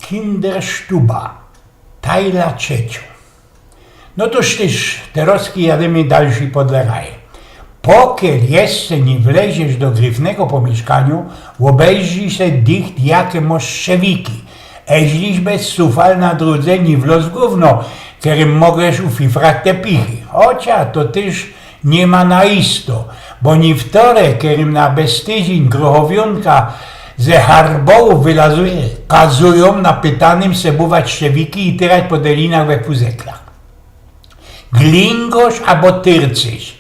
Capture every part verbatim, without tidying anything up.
Kinderstuba, tajla trzeciŏ. No to tyż, terŏzki jadymy dalszy podle raje. Pokiel jeszcze niy wleziesz do gryfnego pomieszkaniŏ, ôbejrzyj se dicht, jake mŏsz strzewiki. Eźliś bez sufal na drōdze niy wlŏz gōwno, kerym możesz ufifrać te pichy. Chocia to tyż niy ma na isto, bo niywtore, kerym na beztydziyń grochowiōnka ze harbołōw wylazuje, kazujōm na pytanym sebuwać strzewiki i tyrać po delinach we fuzeklach. Glingŏsz abo tyrcyś,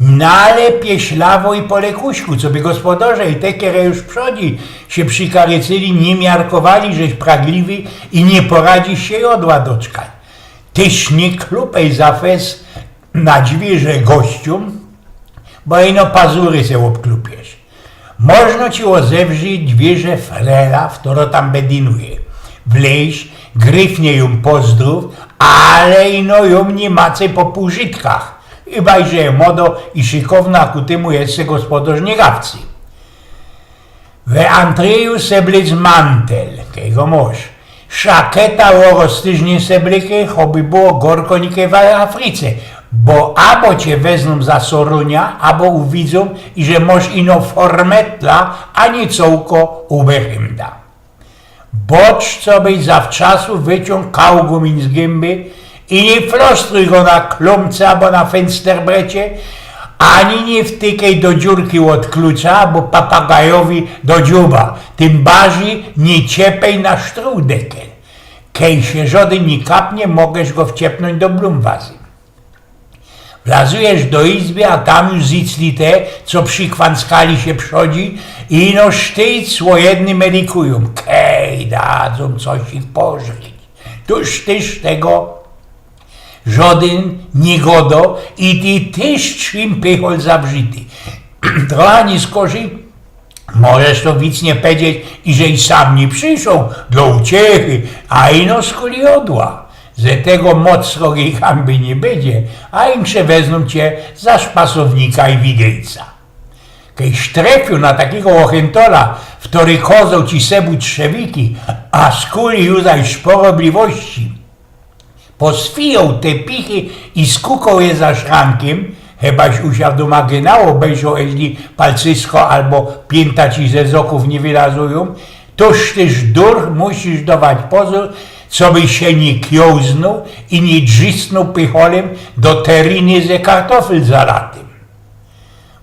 nale pieślawo i po lekuśku, coby gospodŏrze i te, kere już przodzi sie przikarycyli, niy miarkowali, żeś pragliwy i niy poradzisz sie jodła doczkać. Tyż niy klupej za fest na dźwiyrze gościōm, bo ino pazury se ôbklupiesz. Możno ci ôzewrzi dźwiyrze frela, wtoro tam bedynuje. Wlejś, gryfnie jōm pozdrōw, ale ino jōm niy macej po pōłżytkach. Chybać że je młodŏ i szykowno, a ku tymu jeszcze gospodŏrz niy gawcy. We antryju seblec mantel, kej go mŏsz. Szaketa ôrostyżnie seblykej, choby było gorko nikej w Afryce, bo abo cie weznōm za Sorunia, abo uwidzōm, iże mŏsz ino formetla, a niy cołko uberhymda. Bocz, cobyś zawczasu wyciōng kałgumin z gymby i niy flostruj go na klōmce abo na fynsterbrecie, ani niy wtykej do dziurki ôd klucza, abo papagajowi do dziuba. Tym barzij niy ciepej na sztrudekel. Kej sie żodyn niy kapnie, możesz go wciepnōńć do blumwazy. Wlazujesz do izby, a tam już zycli te, co przikwanckali sie przodzi, i ino sztyjc ô jedny medikujōm. Kej dadzōm coś ich pożryć. Tuż tyż tego żodyn niy godŏ i ty tyż trzim pychol zawrzyty. Trocha niy skorzij, możesz to wic niy pedzieć, iże sam niy przyszoł do uciechy, a ino skuli jodła. Ze tego moc srogij hańby niy bydzie, a insze weznōm cie za szpasownika i widyjca. Kejś trefiōł na takigo ôchyntola, wtory kozoł ci sebuć strzewiki, a skuli ju zaś szporobliwości, poswijoł te pichy i skukoł je za szrankiym, chybaś u sia w dōma gynał, ôbejrzoł, eźli palcysko abo piyńta ci ze zokōw niy wylazujōm, tuż tyż durch musisz dować pozōr, cobyś sie niy kiołznōł i niy drzisnōł pycholym do teriny ze kartofel zalatym.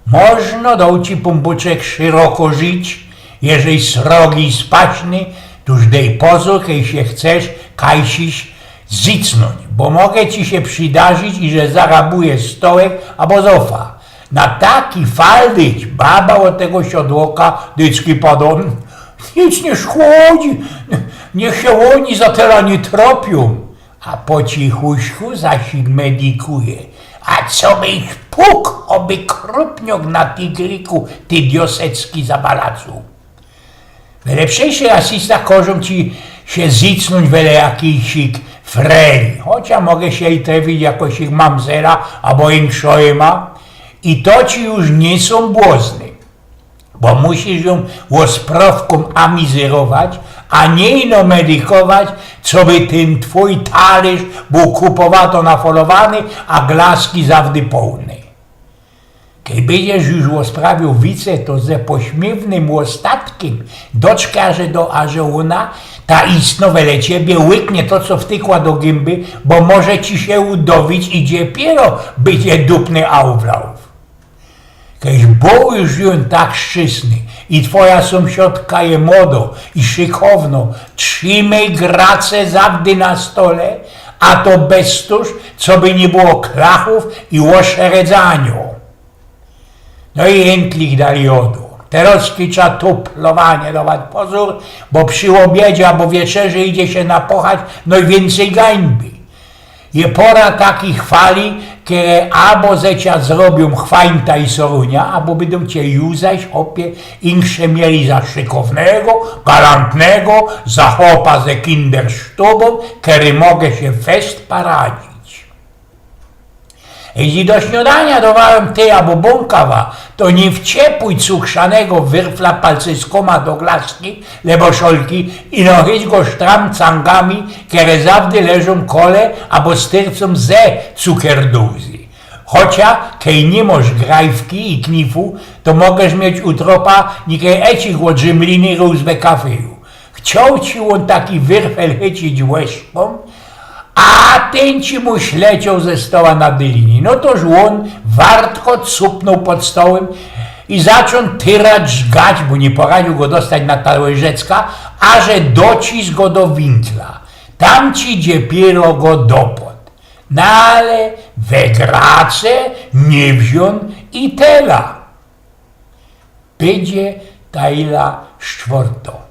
Możno dŏ ci Pōnbōczek szyroko żyć, jeżyś srogi i spaśny, tuż dej pozōr, kej sie chcesz kajsiś zycnōńć, bo może ci sie przydarzić, iże zarabujesz stołek abo zofa. Na taki fal dyć baba ôd tego siodłoka dycki padŏ: Nic niy szkodzi, niych sie ôni za tela niy tropiōm. A po cichuśku zaś ich medikuje. A cobyś puk, ôby krupniok na tigryku ty diosecki zabalacuł. Wele przejszy asysta kożōm ci sie zycnōńć wele jakijś freli. Chocia może sie i trefić jakoś ich mamzela abo inkszojma. I to ci już niy sōm błozny. Bo musisz jōm ôsprowkōm amizyrować, a niy ino medikować, coby tyn twōj talyrz bōł kupowato nafolowany, a glaski zawdy połne. Kej bydziesz już ôsprawiōł wice, to ze pośmiywnym ôstatkym doczkŏ, aże do, aże ôna, ta istno wele ciebie łyknie to, co wtykła do gymby, bo może ci sie udowić i dopiyro bydzie dupny aŭflauf. Kejś bōł już jōm tak szczysny i twoja sōmsiadka je młodŏ i szykowno, trzimej grace zawdy na stole, a to bez tōż, coby niy było klachōw i ôszeredzaniŏ. No i jyntlich dali jŏdło. Terŏzki trza tuplowanie dować pozōr, bo przi ôbiedzie abo wieczerzy idzie sie napochać nojwiyncyj gańby. Je pora takij chwali, kej abo ze cia zrobiōm chwajnta i sorunia, abo bydōm cie ju zaś, chopie, insze mieli za szykownego, galantnego, za chopa ze kindersztubōm, kery może sie fest paradzić. Jeźli do śniŏdaniŏ dŏwałech tej abo bōnkawa, to niy wczepuj cukrzanego wyrfla palcyskōma do glaszki, lebo szolki, ino chyć go sztram cangami, kere zawdy leżōm kole abo styrcōm ze cukerdōzy. Chocia, kej niy mŏsz grajfki i knifu, to możesz mieć u tropa nikej ecik ôd rzymliny rōz we kafyju. Chcioł ci ôn taki wyrfel chycić łyżkōm, a tyn ci mu ślecioł ze stoła na dylinie. No toż ôn wartko cupnōł pod stołym i zaczōn tyrać, żgać, bo niy poradziył go dostać na tałyrzecka, aże docis go do wincla. Tam ci dziepiyro go dopod. No ale we grace niy wziōn i tela. Bydzie tajla sztwŏrtŏ.